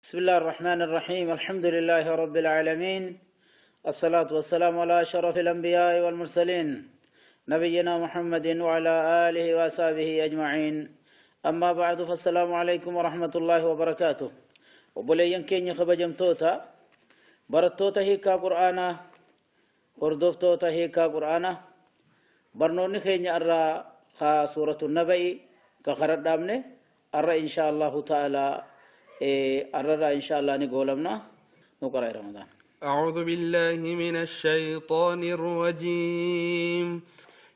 بسم الله الرحمن الرحيم. الحمد لله رب العالمين، الصلاة والسلام على أشرف الأنبياء والمرسلين، نبينا محمد وعلى آله وصحبه أجمعين. أما بعد، فالسلام عليكم ورحمة الله وبركاته. Obboleeyyan keenya kabajamtoota, barattoota hiikaa Qur'aanaa, hordoftoota hiikaa Qur'aanaa, barnoonni keenya irraa ka suuratu Naba'i ka karadhaabne arra insha Allahu ta'ala arrarraa insha Allah ni goolamna. Nu qara Ramadaan. أعوذ بالله من الشيطان الرجيم.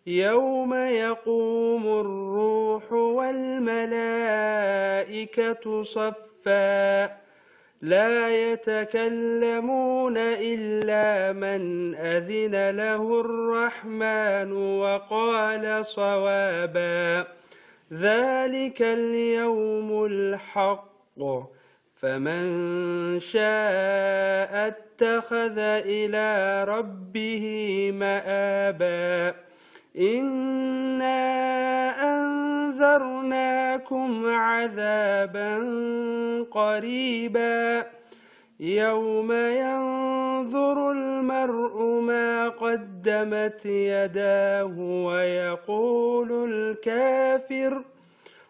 يوم يقوم الروح والملائكة صفا لا يتكلمون إلا من أذن له الرحمن وقال صوابا. ذلك اليوم الحق، فمن شاء اتخذ إلى ربه مآبا. إنا أنذرناكم عذابا قريبا يوم ينظر المرء ما قدمت يداه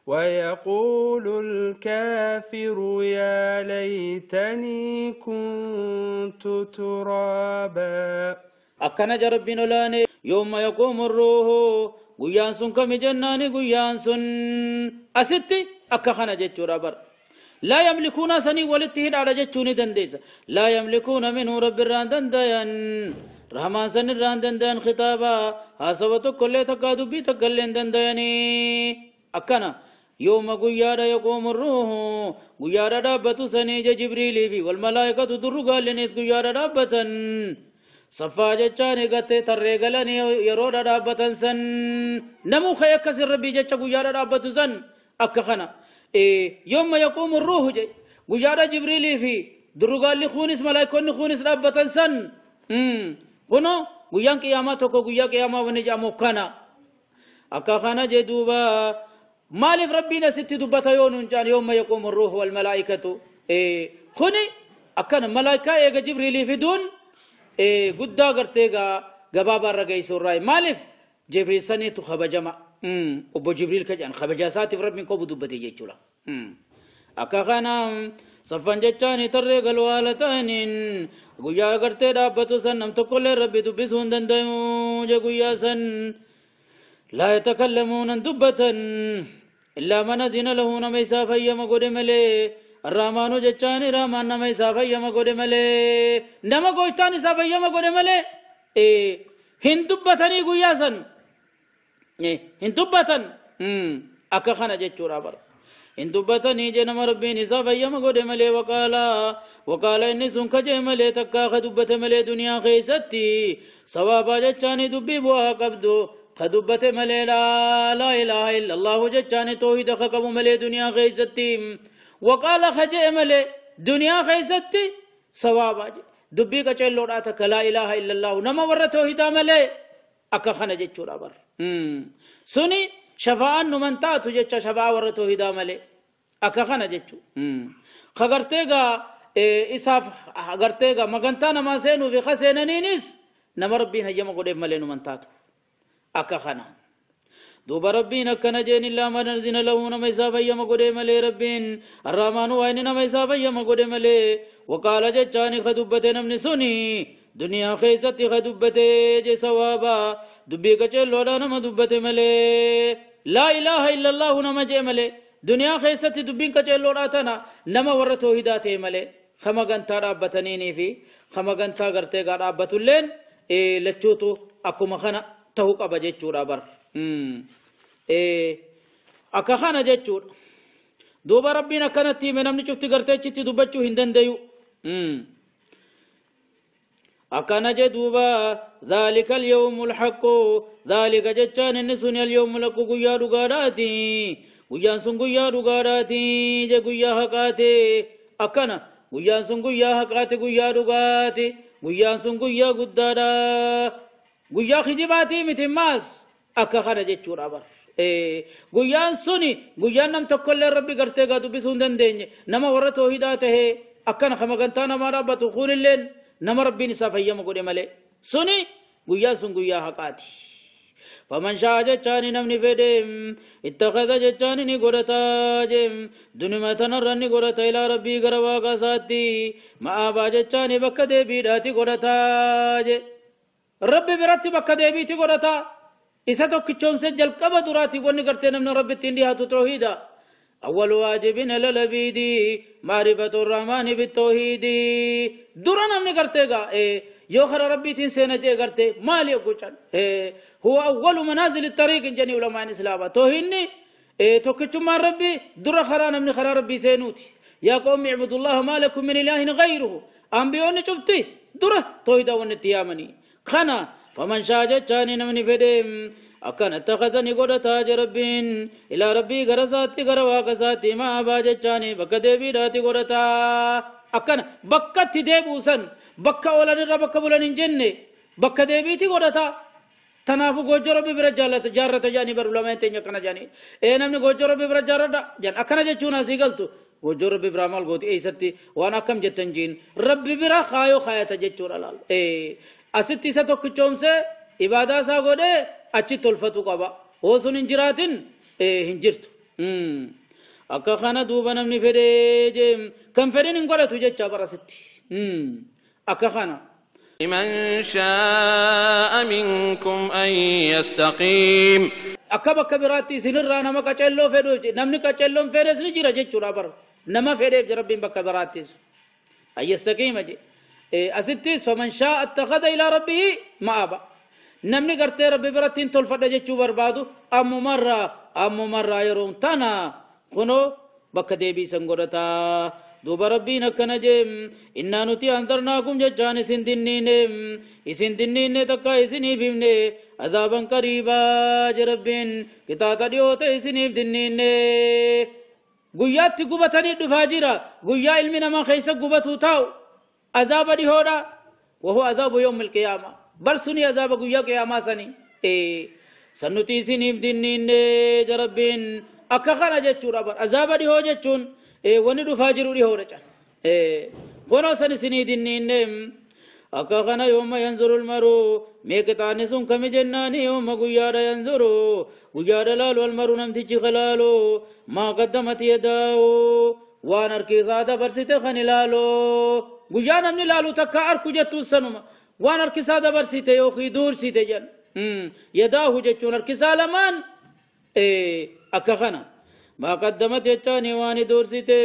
ويقول الكافر يا ليتني كنت ترابا. Akkana jedha Rabbiin olaane: يوم يقوم الروح, guyyaan sun kami jennaani, guyyaan sun asitti akka kana jechuudha bar. لا يملكون sanii walitti hidhaadha jechuu ni dandeessa. لا يملكون منه, Rabbi irraan dandayan, rahmaan san irraan dandayan, خطابا, haasawa tokkollee takkaa dubbii takkallee hin dandayanii. Akkana يوم guyyaadha, يقوم الروح, guyyaadha dhaabbatu sanii je Jibriilii fi والملائكة, durrugaallinis guyyaadha dhaabbatan. Saffaa jechaan eegattee tarree galanii yeroo dhaabbatan san, namuu ka'e akkasin Rabbii jecha guyyaadha dhaabbatu san akka kana. يوم يقوم الروح je guyyaadha Jibriilii fi durrugaalli kunis malaayikoonni kunis dhaabbatan san. Kunoo guyyaan qiyaamaa tokko, guyyaa qiyaamaa wanni jedhamuuf kana akka kana jee. Duuba maaliif Rabbiin asitti dubbata yoo nuun jaan, يوم يقوم الروح والملائكة kuni akkana malaayikaa eega Jibriilii fiduun guddaa gartee gabaabaa irra geessu irraa, maaliif Jibriil saniitu kabajama, obbo Jibriil ka jedhan kabaja isaatiif Rabbiin kobu dubbate jechuudha. Akka kana saffan jechaani tarree galuu haala ta'aniin guyyaa gartee dhaabbatu san, nam tokkollee Rabbi dubbisuu hin danda'u je. Guyyaa san لا يتكلمون, dubbatan, إلا من أذن له, nama isaa fayyama godhe malee, الرحمن jechaani rahmaan nama isaa fayyama godhe malee, nama gooftaan isaa fayyama godhe malee hin dubbatanii. Guyyaa san hin dubbatan akka kana jechuudha bara. Hin dubbatanii je nama Rabbiin isaa fayyama godhe malee. وقال, وقال, inni sun kajee malee, takkaa ka dubbate malee, duniyaa keessatti sawaabaa jechaani dubbii bu'aa qabdu ka dubbate malee, لا إله إلا الله jechaani toohida ka qabu malee, duniyaa keessatti وقال kajee malee, duniyaa keessatti sawaabaa dubbii qaceelloodhaa takka لا إله إلا الله nama warra toohidaa malee akka kana jechuudha bar. Suni shafaa'aan numan taatu jecha, shafa'aa warra toohidaa malee akka kana jechu. Ka gartee gaa isaaf gartee gaa magantaa namaa seenuu fi ka seenaniinis nama Rabbiin hayyama godheef malee numan taatu akka kana. Duuba Rabbiin akkana jeen: إلا من أذن له, nama isaa fayyama godhe malee, Rabbiin arrahmaanu waa inni nama isaa fayyama godhe malee, وقال jechaani ka dubbate namni suni duniyaa keessatti ka dubbate je, sawaaba dubbii qaceelloodha nama dubbate malee, لا إله إلا الله nama jee malee, duniyaa keessatti dubbiin qaceelloodha tana nama warra toohidaa ta'e malee, kama gantaa dhaabbataniinii fi kama gantaa gartee gaa dhaabbatulleen lachuutu akkuma kana ta'uu qaba jechuudha bar. Akka kana jechuudha. Duuba Rabbiin akkanatti hime, namni cufti gartee achitti dubbachuu hin dandayu. Akkana je duuba: ذلك اليوم الحق, ذلك jechaan inni sun, اليوم الحق, guyyaa dhugaadhaati. Guyyaan sun guyyaa dhugaadhaati je, guyyaa haqaati. Akkana guyyaan sun guyyaa haqaati, guyyaa dhugaati. Guyyaan sun guyyaa guddaadha, guyyaa kijibaatii miti maas. Akka kana jechuudha bar. Guyyaan suni guyyaan nam tokkollee Rabbi gartee gaa dubbisuu hin dandeenye, nama warra toohidaa tahee. Akkana kamagantaa namaa dhaabbatu kunilleen nama rabbiin isaa fayyama godhe malee suni guyyaa sun guyyaa haqaati. فمن شاء جتاني نمني فدم اتخذ جتاني نغرتا جم دنيا تنرني غرتا الى ربي غروا قساتي ما ابا جتاني بك ديبيداتي غرتا ج ربي برتي بك ديبيتي غرتا إسا توكيچوم سجل قبدراتي وني غرتي نمن ربي تندي هاتو توحيدا أول واجب للبيد معرفة الرحمن بالتوحيد درنا من قرتيغا يو خر ربي تين سينة جي قرتي مالي وكوشان هو أول منازل الطريق جني علماء الإسلام توهيني توكتشو مع ربي در خرانا من خرا ربي سينوتي يا قوم اعبدوا الله ما لكم من إله غيره أنبيوني شفتي دره توحيدا ونتيامني خنا فمن شاء جتاني نمني فدم أكن اتخذني قدرتا ربين إلى ربي غرساتي غروا غساتي ما أبا جتاني بكدي بيراتي قدرتا أكن بكت ديبوسن بك أولن ربك بولن جنة بك ديبيتي قدرتا تنافو غوجر ببر جالت جارة جاني برولما تنيا كنا جاني إيه نمني غوجر ببر جارة جان أكن جتونا سيقلتو غوجر ببر عمل غوتي إيه ستي وأنا كم جتنجين ربي برا خايو خايا تجتورا لال إيه أستي ستوك چومسه عبادة ساغوده achi tolfatu qaba hoosun hin jiraatin hin jirtu akka kana duuba namni fedhe jeem kan fedhin hin godhatu jecha barasitti akka kana لمن شاء منكم أن يستقيم akka bakka biraatti isinirraa nama qaceelloo fedhu namni qaceelloon fedhes ni jira jechuudha bar nama fedheef rabbiin bakka biraattis an yastaqiima je asittis faman shaa'a ittakhadha ilaa rabbihi ma'aba namni gartee rabbi biratti hin tolfadha jechuu barbaadu ammumarraa yeroon tana kunoo bakka deebiisan godhataa duuba rabbiin akkana jeem innaa nuti anzarnaakum jechaan isin dinniine takka isiniif himne azaaban qariibaa je rabbiin qixaaxa dhiyoo ta'e isiniif dinniine guyyaatti gubatanii dhufaa jira guyyaa ilmi namaa keessa gubatuu taa'u azaaba dhihoodha wahuwa azaabu yawmi alqiyaama بل سني عذاب گویا قیامہ سنی سنتی سنیف دنین جربین اکا خانا جچورا بر عذاب دی ہو جچون ونی دو فاجر دی ہو رچا گونو سنی سنی دنین اکا خانا یوم ينظر المرء میکتان سن کم جنانی یوم گویا ينظر گویا لال والمرء نمتی خلالو ما قدمت يداو وان ارکی زاده برسیت خن لالو گویا نمنی لالو تکا ارکو جتو سنما وان اركسا دبرسيته يوخي دور سيته جن يداه جچون اركسا لمن اكخنا ما قدمت يچاني وان دور سيته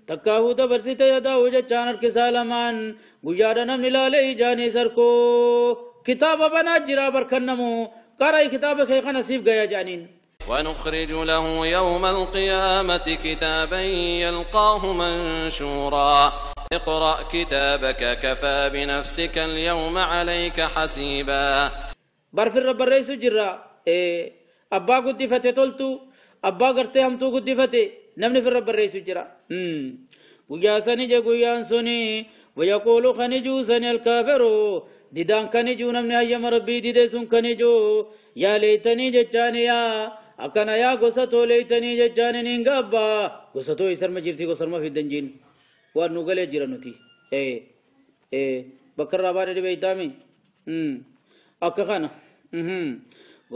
تکاہو دبرسيته يداه جچان اركسا لمن گجارنا ملالي جاني سرکو كتاب بنا جرا برکنمو قراي كتاب خي نصيب گیا جانين ونخرج له يوم القيامة كتابا يلقاه منشورا اقرأ كتابك كفى بنفسك اليوم عليك حسيبا برفر رب الرئيس جرا أبا قد فتي تلتو أبا قرتي هم تو قد فتي نمني في الرب الرئيس جرا ويا سني جا سني ويقول خنجو سني الكافر ديدان كنجو نمني أيام ربي ديدي سن كنجو يا ليتني جتاني يا أكنا يا غصتو ليتني جتاني نينغابا غصتو يسر مجرتي غصر ما في الدنجين waan nu galee jira nuti bakka irraa baane dhibee itaami akka kana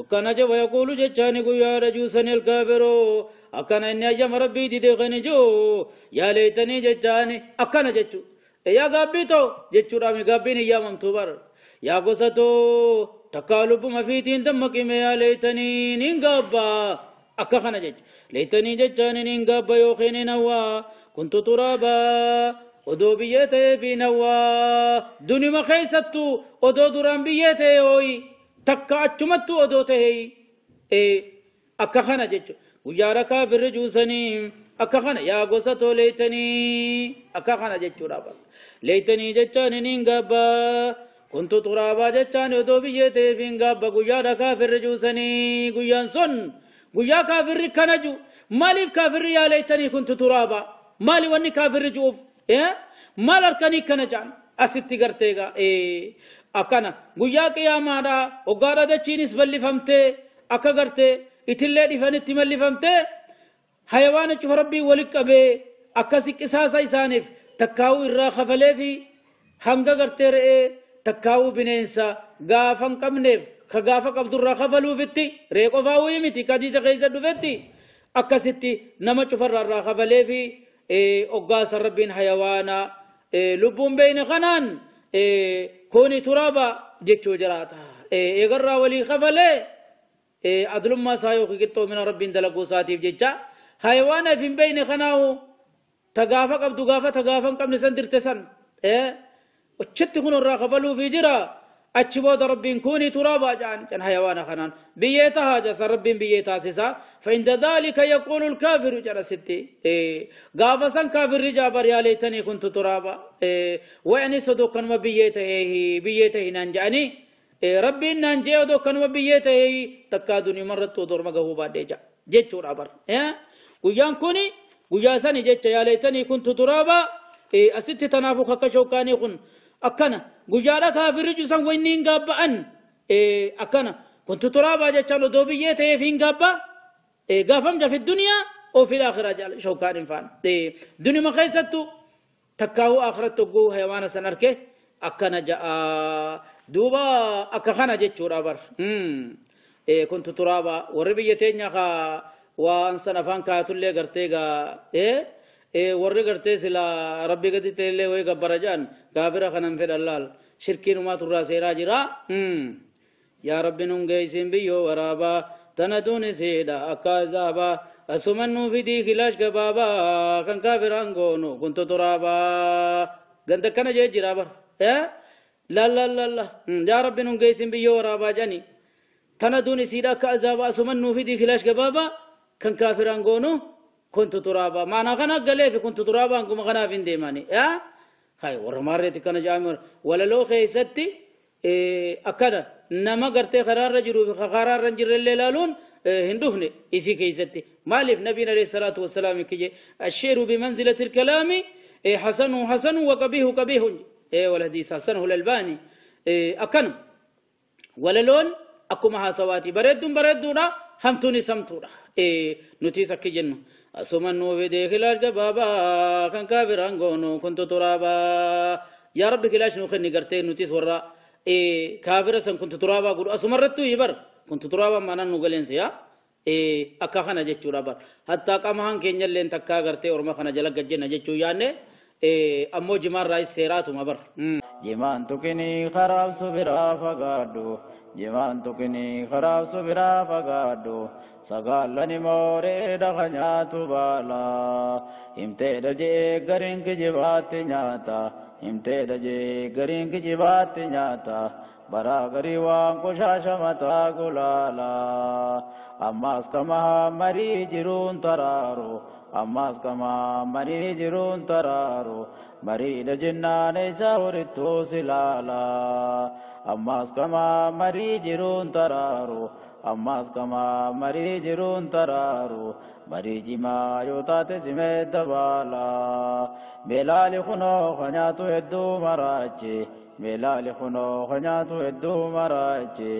akkana je wayaquulu jechaani guyyaadha juusani alkaafiroo akkana inni ayyama rabbii dide kani joo yaa leeytanii jechaani akkana jechu yaa gaabbii too jechuudhaami gaabbiin hin yaamamtu bar yaa gosa too takkaa lubbuma fiitiin dammaqime yaa leeytanii nin gaabbaa akka kana jechu leeytanii jechaani nin gaabba yookiin hin hawwaa kuntu turaabaa odoo biyyee ta'ee fi hawwaa dunima keessattuu odoo duraan biyyee ta'e hooyi takka achumattuu odoo ta'e akka kana jechu guyyaadha kaafirri juusanii akka kana yaa gosa too leeytanii akka kana jechuudha leeytanii jechaani nin gaabbaa kuntu turaabaa jechaani odoo biyyee ta'ee fi hin gaabba guyyaadha kaafirri juusanii guyyaan sun guyyaa kaafirri kana ju maaliif kaafirri yaa leeytanii kuntu turaabaa maali wanni kaafirri ju'uuf maal harkanii kana ja'an asitti garteega akkana guyyaa qiyaamaadha hoggaadha dachiinis bal'ifamtee akka gartee itillee dhifanitti mallifamtee hayawaana cufa rabbii walit qabee akkasi qisaasa isaaniif Takkaa'u irraa kafalee fi hanga gartee re'ee takkaa'u bineensa gaafa hin qabneef ka gaafa qabdurraa kafaluufitti re'ee qofaa'uu miti kadiisa keessa dhufetti akkasitti nama cufarraa irraa kafalee fi oggaasa rabbiin hayawaana lubbuun beeyne kanaan kuni turaaba jechuu jiraata. Eegarraa walii kafalee adlummaa isaa yookiin qixxoomina rabbiin dalaguu isaatiif jecha hayawaana if hin beeyne kanaawu tagaafa qabdu gaafa tagaafa hin qabne san dirte san achitti kun irraa kafaluufii jira. Achi booda rabbiin kuni turaaba jedhan kan hayawaana kanaan biyyee tahaa jasa rabbiin biyyee taasisa. Fainda dhalika yaquulu lkaafiru jedha sitti gaafa san kaafirri jaabar yaa leeytanii kuntu turaaba wa'ani sodoo kanuma biyyee tahee biyyee tahee naan jedhanii rabbiin naan jee odoo kanuma biyyee tahee takkaa duniyuma irratti odoo orma gahuu baadhee jedha jechuudha bar. Guyyaan kuni guyyaa sani jecha yaa leeytanii kuntu turaaba asitti tanaafu kakka shookaanii kun akkana guyyaadha kaafirri cusan wanni hin gaabba'an akkana kuntu turaabaa jechaan odoo biyyee ta'eef hin gaabba gaafam jafi duniyaa oo fil akhiraa jaala shookaan hin faan duniyuma keessattu takkaahuu akhiratti hogguu hayawaana san arke akkana ja'a duuba akka kana jechuudha bar kuntu turaabaa warri biyya teenya kaa waan san afaan kaayatullee gartee gaa warri gartee sila rabbi gadi ta'ellee wayii gabbara jedhan gaafira kanan fedhan laal shirkiin umaatu irraa seeraa jira. Yaa rabbi nun geessin biyyoo waraabaa tana duuni siidha akka azaabaa asuman nuu fidii kilaash gabaabaa kan kaafiraan goonu kuntu turaabaa ganda akkana jee jira bar. Laal laal laal yaa rabbi nun geessin biyyoo waraabaa jedhani tana duuni siidha akka azaabaa asuman nuu fidii kilaash gabaabaa kan kaafiraan goonu كنت ترابا معنا كنا قليف كنت ترابا انكم كنا فين ديماني يا هاي ورمارتي كنا جامر ولا لو خيستي اكنا نما قرتي قرار رجل قرار رجل الليلالون هندفني ايسي كيستي مالف نبينا عليه الصلاه والسلام كي الشعر بمنزله الكلام حسن حسن وقبيه قبيه والحديث حسنه الالباني اكن ولا لون اكما حسواتي بردون بردونا همتوني سمتونا نتي سكي جنو asuman nuu fidee kilaash gabaabaa kan kaafiraan goonu kuntu turaabaa yaa rabbi kilaash nuu kenni gartee nutis warra kaafira san kuntu turaabaa godhu asumarrattuu bar kuntu turaabaa maanaan nu galeensi yaa akka kana jechuudha bar hattaa qaama keenyalleen takkaa gartee orma kana jala gajjenna jechuu yaanne ammoo jimaarraa seeraatuma bar. Jimaan tuqinii karaabsu biraa fagaadhu jimaan tuqinii karaabsu biraa fagaadhu sagaalani mooree dhaqa nyaatu baala himteedha jee gariin kijibaatti nyaata himteedha jee gariin kijibaatti nyaata baraa garii waan qoshaasha mataa gulaala ammaas kama marii jiruun taraaru ammaas kama marii jiruun taraaru mariidha jennaan isa horittuu silaala ammaas kama marii jiruun taraaru ammaas kama marii jiruun taraaru marii jimaa yoo taate simee dabaala meelaali kunoo kanyaatu hedduu maraache meelaali kunoo kanyaatu hedduu maraache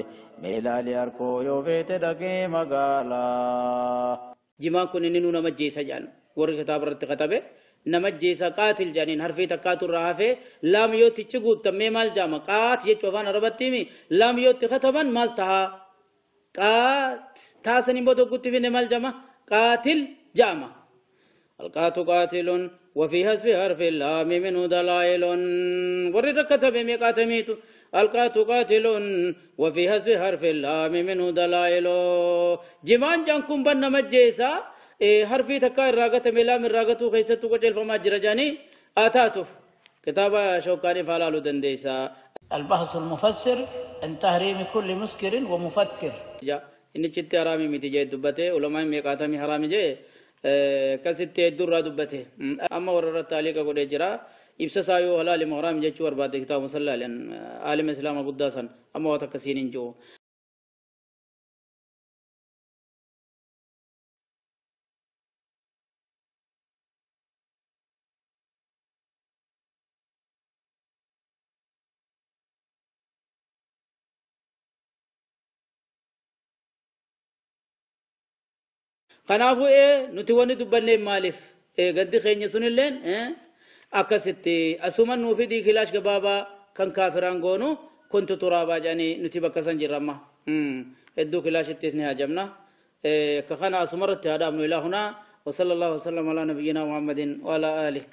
meelaali harkoo yoo feete dhaqee magaalaa. Jimaan kun inni nu nama jeessa jedhan warri kitaaba irratti katabe nama jeessa qaatil jedhaniin harfii takkaatu irraa hafee laam yootichi guutamee maal jaama qaat jechuu afaan arabatti himi laam yootti kataban maal tahaa qaat taasaniin booda guutti finne maal jaama qaatil jaama. القات قاتل وفي حسب حرف اللام منه دلائل ورد كتب ميقاتميت القات قاتل وفي حسب حرف اللام منه دلائل جمان جانكم بن مجيسا حرفي تكا الراغت ملام الراغت خيستو قجل فما جرجاني آتاتف كتابة شوكاني فالالو دنديسا البحث المفسر عن تحريم كل مسكر ومفتر جا إني چت حرامي متي جي دبته علماء ميقاتمي حرامي جي kasitti heddurraa dubbate amma warra irratti aliiqa godhee jira ibsa isaa yoo halaali haraam jechuu barbaade kitaaba sallaaleen aalima islaama guddaa san amma waa takka siin hin jiru. Kanaafuu nuti wanni dubbannee maaliif gaddi keenya sunilleen Akkasitti asuman nuu fidii kilaash gabaabaa kan kaafiraan goonu kuntu turaabaa jedhanii nuti bakka san jirra amma. Hedduu kilaashittis ni hajamna. Ka kana asumarratti haa dhaabnu. Ilaa hunaa, وصلى الله وسلم على نبينا محمد وعلى آله.